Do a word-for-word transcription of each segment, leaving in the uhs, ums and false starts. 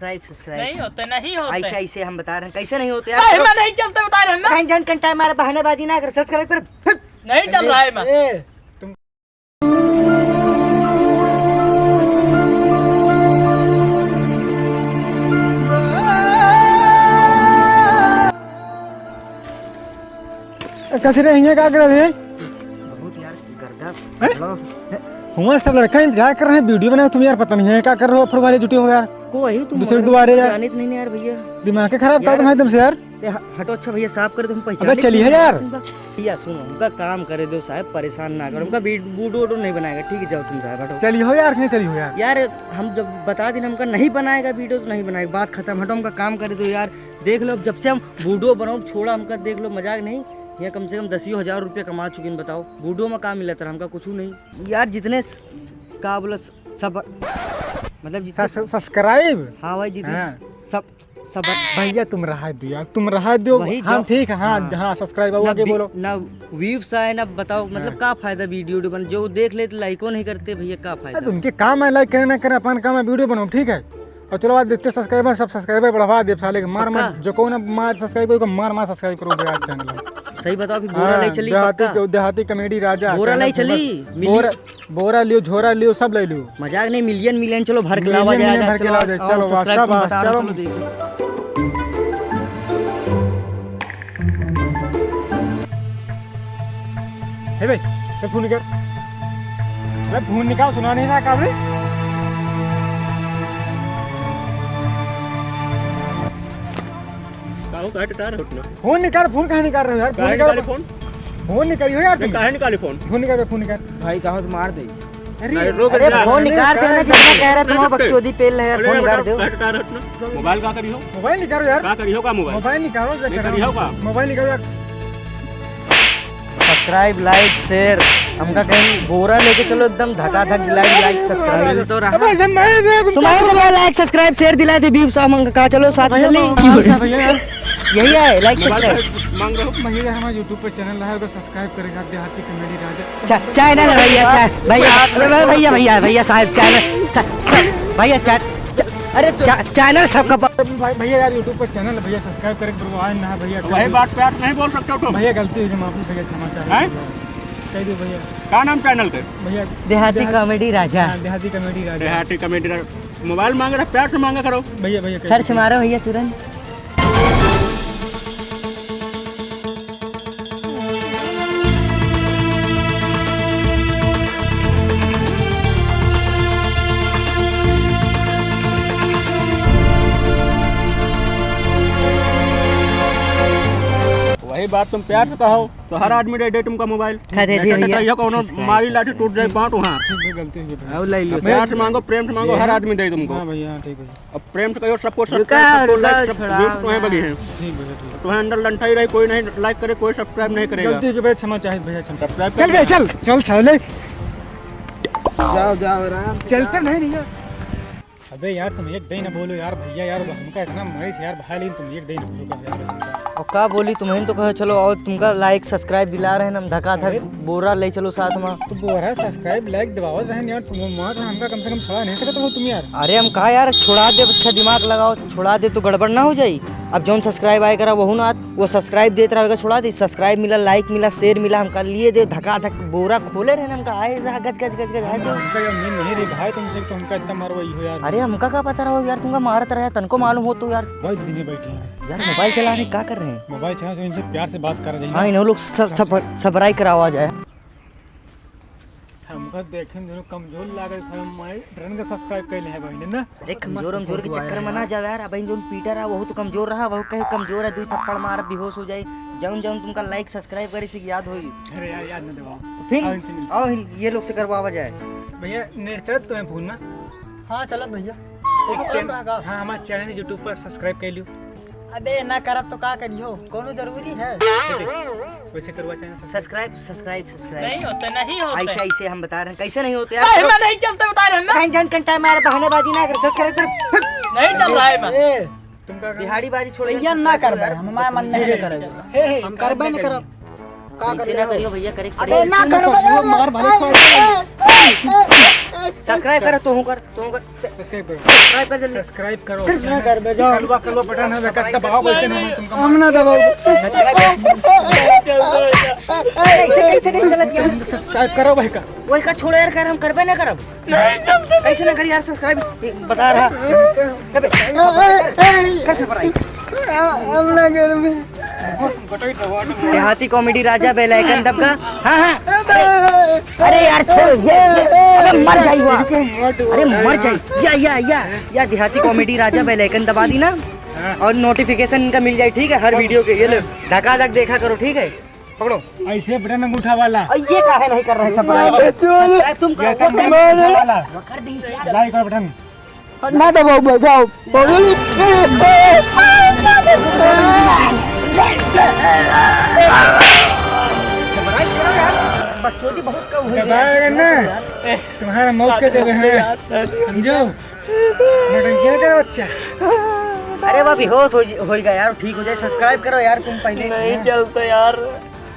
Subscribe, subscribe। नहीं होते, नहीं होते। ऐसे, ऐसे हम बता रहे हैं, कैसे नहीं होते यार? अरे, मैं नहीं चलते, बता रहे हैं ना। बहन जान, कंटाई मारे, बहानेबाजी ना करो, subscribe करो। नहीं चल रहा है मैं। ए, तुम कैसे रहे, हियाँ का कर रहे हैं? बहुत यार, गर्दा। हैं? मतलब, हुआ सब लड़का इंतजार कर रहे हैं, video बनाओ तुम यार, पता नहीं है क्या कर रहे हो, अफर वाले जुटे हो यार। को है तुम दूसरे दुआरे यार। जानित नहीं यार भैया। दिमाग के खराब कर यार। तुम एकदम से यार। ए, ह-, हटो, अच्छा भैया, साफ कर दो, हम पहचाने अबे चलिए यार। भैया सुनो, हमका काम करे दो साहब, परेशान ना करो, हमका बी-, बूडो वूडो नहीं बनाएगा, ठीक है, जाओ तुम साहब, हटो। चलिए हो यार, कहीं चलिए हो यार। यार, हम जब बता दिन हमका नहीं बनाएगा video तो नहीं बनाएगा, बात खत्म, हटो, हमका काम करे दो यार। देख लो, अब जब से हम बूडो बनाओ छोड़ा, हमका देख लो, मजाक नहीं, यहाँ कम से कम दसियो हजार रुपया कमा चुके हैं, बताओ, बूडो में का मिलत रहा, हमका कुछ नहीं। यार, जितने स-, का बोला, स-, सब, मतलब, जितने स-, स-, subscribe? हाँ भाई, जितने हाँ। सब सब भैया, तुम रहा दो यार, तुम रहा दो। वही हम जो ठीक है, हाँ, हाँ। हाँ, subscribe ना हुआ के बी-, बोलो। ना views आए, ना बताओ, मतलब, हाँ। का फायदा video उडियो बन, जो देख ले तो like ओ नहीं करते भैया, का फायदा? अरे, उनके काम है, like करे ना करे, अपन काम है, video बनाओ, ठीक है? और चलो, आज देखते subscriber, सब subscriber बढ़वा दे साले के, मार, मार, पक्का? जो कौन अब मार subscribe को, मार, मार subscribe करो भैया channel। सही बताओ, फिर बोरा हाँ, ले चली, देहाती पक्का? को-, देहाती comedy राजा बोरा channel ले चली, famous। मिली। बोरा, बोरा लियो, झोरा लियो, सब ले लियो। मजाक नहीं, million, million, चलो, भर के लावा million, जाए, million भर के चलो, लावा जाए, आओ, चलो, subscribe वाह, तुम बता रहे हो, चलो। चलो, देखो। हे भाई, चल phone निकाल। अरे, phone निकाल, सुना नहीं रहा, का रे? काहो, काहे टटार होत ना? Phone निकाल, phone काहे निकाल रहे हो यार? Phone काहे निकाल। निकाले phone? Phone निकालियो यार नहीं, तुम। काहे निकाले phone? Phone निकाल, phone निकाल। भाई, कहो तो मार दे। अरे, नहीं, रोक अरे, जा। Phone निकाल दे ना, जितना कह रहे तुम, बकचोदी पेल रहे यार, अरे, phone निकाल दो। काहे टटार होत ना? Mobile का करियो? Mobile निकालो यार। का करियो का mobile? Mobile निकालो, नहीं करियो का? Mobile निकालो यार। Subscribe, like, share, हमका कहीं बोरा लेके चलो, एकदम धकाधक like, like, subscribe। तो रहा। अबे, जब मैं दे दूँ तुम्हारे तो like, subscribe, share दिला दे, views हम का चलो साथ भैया, चली। मार, मार, भैया यार। यही है, like, mobile subscribe। मांग रहे हो? भैया, हमारे YouTube पे channel है, उसको subscribe करेगा, देहाती comedy राजा। चा-, channel है भैया, चा-, भैया, भैया, भैया, भैया साहब, channel, चा-, चा-, भैया, चा-, चा-, अरे, चा-, channel सबका प- भाई, भैया यार, YouTube पर channel है भैया, subscribe करें, bro, आए ना भैया, वही बात पे आप नहीं बोल सकते हो तुम। भैया, गलती हुई, माफी भैया, क्षमा चाहे। हैं? कह दो भैया। का नाम channel के? भैया, देहाती देहाती comedy राजा। हाँ, देहाती comedy राजा। देहाती comedy राजा। Mobile मांग रहा, प्यार से मांगा करो। भैया, भैया, कह दो। Search मारो भैया तुरंत। वही बात तुम प्यार से कहो, तो हर आदमी दे दे तुमका mobile। खा दे दिया ऐसा तो भैया। कहियो कौनो subscribe, मारी लाठी subscribe। टूट जाए पाँव तो हाँ। ठीक है, गलती हो गई। अब ले लियो। प्यार से मांगो, प्रेम से मांगो, भैया। हर आदमी दे तुमको। हाँ भैया, हाँ, ठीक है। अब प्रेम से कहियो, सबको रुका, subscribe, सबको रुका, like, सब छोड़ाओ views तुम्हें ना। बगी हैं। ठीक भैया, ठीक है। तुम्हें अंदर लंठाई रही, कोई नहीं like करे, कोई subscribe नहीं करेगा। गलती के भैया, क्षमा चाहे भैया, क्षमा। Subscribe चल कर भैया, दो। चल, चल, साले। जाओ, जाओ, आराम से चलते जाओ। नहीं, नहीं। अबे यार, तुम एक दई ना बोलो यार, भैया यार, हमका इतना मरीज यार, भाई, लेकिन तुम एक दई ना बोलो यार। और का बोली, तुम्हें तो कहो, चलो, और तुमका like, subscribe दिला रहे हैं हम, धका धक अरे। बोरा ले चलो साथ में। तो बोरा, subscribe, like दबावत रहे यार, तुम मार रहे, हमका कम से कम छोड़ा नहीं सकते हो तुम यार। अरे हम का यार, छोड़ा दे, अच्छा दिमाग लगाओ, छोड़ा दे तो गड़बड़ ना हो जाई। अब जौन subscribe आए करा वहू ना आत, वो subscribe देत रहेगा, छोड़ा दे, subscribe मिला, like मिला, share मिला, हमका लिए दे, धका धक बोरा खोले रहे हमका, आए रहा गज गज गज गज, आए दे। हमका यार नींद नहीं रही भाई तुमसे, तो हमका इतना मारवाई हो यार। अरे हमका का पता रहो यार, तुमका मारत रहे, तनको मालूम हो तो यार। भाई दो दिन बैठे हैं। यार mobile चला रहे, का कर रहे हैं? Mobile चला रहे, इनसे प्यार से बात कर रहे हैं। हाँ, इन लोग सब, सब, subscribe करावा जाए। हमका देखे में दोनों कमजोर लागल, हम माई ट्रेन के subscribe कैले हैं बहिने ना। अरे कमजोर, कमजोर के चक्कर में ना जाओ यार, अब जौन पीटर है वहू तो कमजोर रहा, वहू कहीं कमजोर है, दो थप्पड़ मार बेहोश हो जाए, जौन जौन तुमका like subscribe करे से याद होई। अरे यार, याद ना दिलाओ। तो फिर आओ इनसे मिल। आओ इन-, ये लोग से करवावा जाए। भैया नेट चलत तो है फोन ना? हाँ चलत भैया। एक चैन-, हाँ, हमार channel YouTube पर subscribe कर लियो। अबे ना करब तो का करियो, कोनो जरूरी है? वैसे करवा channel subscribe। Subscribe, subscribe, subscribe। नहीं होते, नहीं होते। ऐसे, ऐसे हम बता रहे हैं, कैसे नहीं होते यार? अरे मैं नहीं चलते, बता रहे हैं ना। बहन जान कंटाई मारे, बहानेबाजी ना कर, subscribe कर। नहीं चल रहा है मैं। ए, तुम का दिहाड़ीबाजी छोड़ भैया, ना करबे, हमारा मन नहीं करे। हे, हे, हम करबे नहीं करब। का ऐसे करबे ना हो? करियो भैया, करे, अबे करे। ना करबे। मार भले। Subscribe करो, तू कर, तू कर। Subscribe करो। Subscribe कर जल्दी। Subscribe करो। कर, ना कर बे, जाओ। कलवा, कलवा बटन है, बेटा, subscribe दबाओ, कर। वैसे ना मैं तुमको हम ना दबाओ। कैसे, कैसे नहीं चलत यार? Subscribe करो भाई का। वही का छोड़ो यार, कर हम करबे ना करब। कैसे ना करी यार subscribe? ये बता रहा। कबे? कर subscribe। हम ना करबे। देहाती comedy राजा bell icon दबा। हाँ, हाँ। अरे, अरे यार, छोड़, ये, ये, अरे मर जाई हुआ। अरे मर जाई। या, या, या, या देहाती comedy राजा bell icon दबा दी ना। और notification इनका मिल जाए, ठीक है, हर video के। ये लो, धकाधक देखा करो, ठीक है। पकड़ो। ऐसे बटन अंगूठा वाला। और ये काहे नहीं कर रहे subscribe? अरे, चोर। Subscribe तुम करो, ये वो कर दे। अंगूठा वाला। वो कर दे इसे। Like और बटन। ना दबाओ, बजाओ। Subscribe करो यार। बकचोदी बहुत कम हुई है। दबाओगे ना? तुम्हारा मौत के देवे हैं। समझो? नौटंकी ना करो, बच्चा। अरे, वो बेहोश हो, हो गया यार, ठीक हो जाए। Subscribe करो यार, तुम पहले। नहीं चलता यार।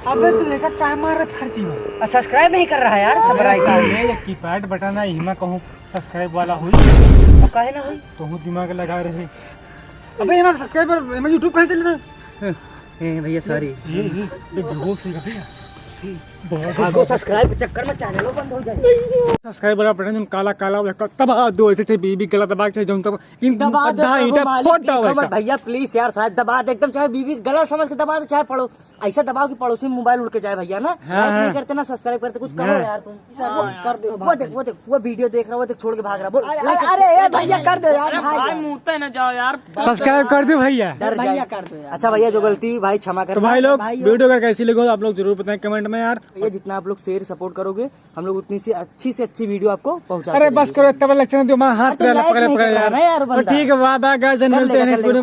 अबे, तू लेकर क्या मार रहा फर्जी में? आ, subscribe नहीं कर रहा यार, subscribe। अरे, साले, ये keypad बटन है, इमा कहूँ subscribe वाला हुई। तो काहे ना हुई? तो हूँ दिमाग लगा रहे। अबे, इमा subscribe पर, इमा YouTube कहाँ चल रहा है? ए भैया, sorry। ये, ये, ये बेहोश हो गया भैया। बहुत आपको subscribe के चक्कर में channel बंद हो जाए। Subscribe वाला बटन जो काला काला हुआ है, दबा दो, ऐसे चाहे बीबी गला दबा के, चाहे जौन तब, इन दबा दो, आधा प्रभु ईंटा मालिक, फोटा हुआ है। भैया, please यार, साहब, दबा दे, एकदम चाहे बीबी गला समझ के दबा दे, चाहे पड़ो, ऐसा दबाओ कि पड़ोसी में mobile उड़ के जाए भैया ना। हाँ, like नहीं हाँ। करते ना, subscribe करते, कुछ करो हाँ। यार तुम। सर, वो हाँ, कर दो वो बात। देख, वो देख, वो video देख रहा, वो देख, छोड़ के भाग रहा, बोल, अरे, like अरे, कर दो। अरे, भैया, कर दो यार, अरे भाई। भाई, मुँह ना जाओ यार। Subscribe कर दो भैया। डर भैया, जाए। कर दो यार। अच्छा भैया, जो गलती भाई, क्षमा तो करना। भाई लोग, भाई, video अगर कैसी लगी हो, आप लोग जरूर बताएं comment में यार। भैया, जितना आप लोग share support करोगे, हम लोग उतनी सी अच्छी से अच्छी video आपको पहुंचा अरे बस करो, इतना बड़ा lecture दियो, मैं हाथ अरे, तो पकड़, like पकड़, नहीं पकड़ कर रहा यार। ना यार, तो बंदा। ठीक है, bye bye guys, कर मिलते लेगा, हैं next कर लेगा। Video में।